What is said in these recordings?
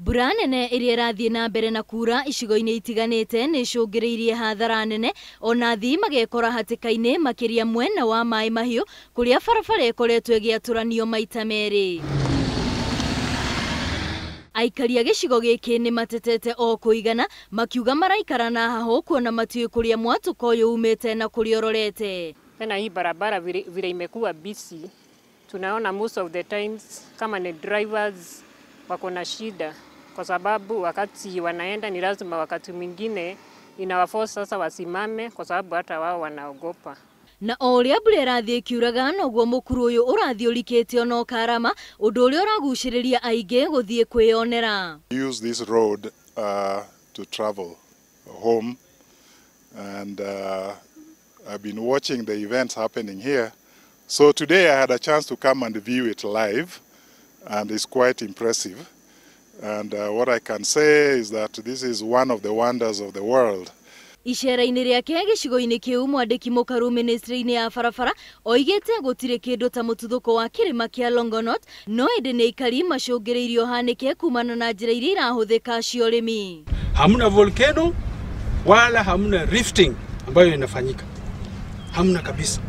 Mbura nene ĩrĩa ĩrathiĩ na mbere na kura icigo-inĩ itiganĩte nĩ icũngĩrĩirie hathara nene ona athii magekora hatĩka-inĩ makĩria mwena wa Maĩ Mahiũ kũrĩa barabara ĩkoretwo ĩgĩatũranio maita merĩ. Aikari a gĩcigo gĩkĩ nĩ matetete o kũigana makiuga maraikara na hahũ kuona matiũĩ kũrĩa mwatũka ũyũ umĩte na kũrĩa ũrorete. Tena hii barabara vile imekuwa busy, tunaona most of the times kama ni drivers wako na shida kwa sababu wakati wanaenda ni lazima wakati mwingine inawaforce sasa wasimame kwa sababu hata wao wanaogopa. Na o ũrĩa mbura ĩrathiĩ ĩkiuraga noguo mũkuru ũyũ ũrathiĩ ũrikĩte ona ũkarama, ũndũ ũrĩa ũragucĩrĩria aingĩ gũthiĩ kwĩyonera. Use this road to travel home, and I've been watching the events happening here. So today I had a chance to come and view it live, and it's quite impressive. And what I can say is that this is one of the wonders of the world. Icera-inĩ rĩake gĩcigo-inĩ kĩu mwandĩki mũkaru ministry-inĩ ya barabara oigĩte gũtirĩ kĩndũ ta mũtuthũko wa kĩrĩma kĩa Longonot, no ĩndĩ nĩ aikari macũngĩrĩirio ũhanĩke kumana na njĩra iria irahũthĩka cia ũrĩmi. Hamna volcano wala hamna rifting ambayo inafanyika, hamna kabisa.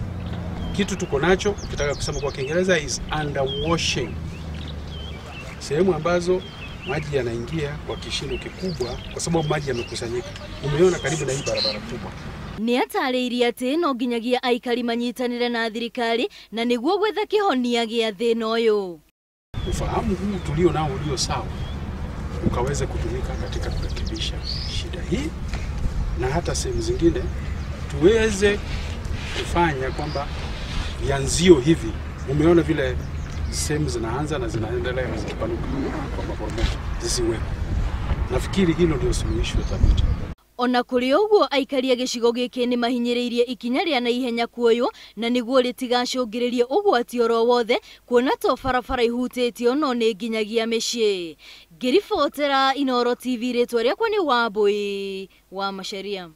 Kitu tuko nacho ukitaka kusema kwa Kiingereza is underwashing, sehemu ambazo maji yanaingia kwa kishindo kikubwa kwa sababu maji yamekusanyika. Umeona karibu na hii barabara kubwa. Nĩ atarĩirie atĩ no nginyagia aikari manyitanĩre na thirikari na nĩguo gwetha kĩhonia gĩa thĩna ũyũ. Ufahamu huu tulio nao ulio sawa ukaweze kutumika katika kurekebisha shida hii, na hata sehemu zingine tuweze kufanya kwamba vianzio hivi, umeona vile sehemu zinaanza na zinaendelea zikipanuka kwa maporomoko, zisiwepo. Nafikiri hilo ndio suluhisho thabiti. Ona kũrĩ ũguo aikari a gĩcigo gĩkĩ nĩ mahinyĩrĩirie ikinya rĩa naihenya kuoywo na nĩguo rĩtigacũngĩrĩrie ũgwati oro wothe kuona to barabara ihutĩtio no nĩ nginyagia mĩciĩ. Ngĩribotera Inooro TV rĩtwa rĩakwa nĩ Wambui wa Macharia.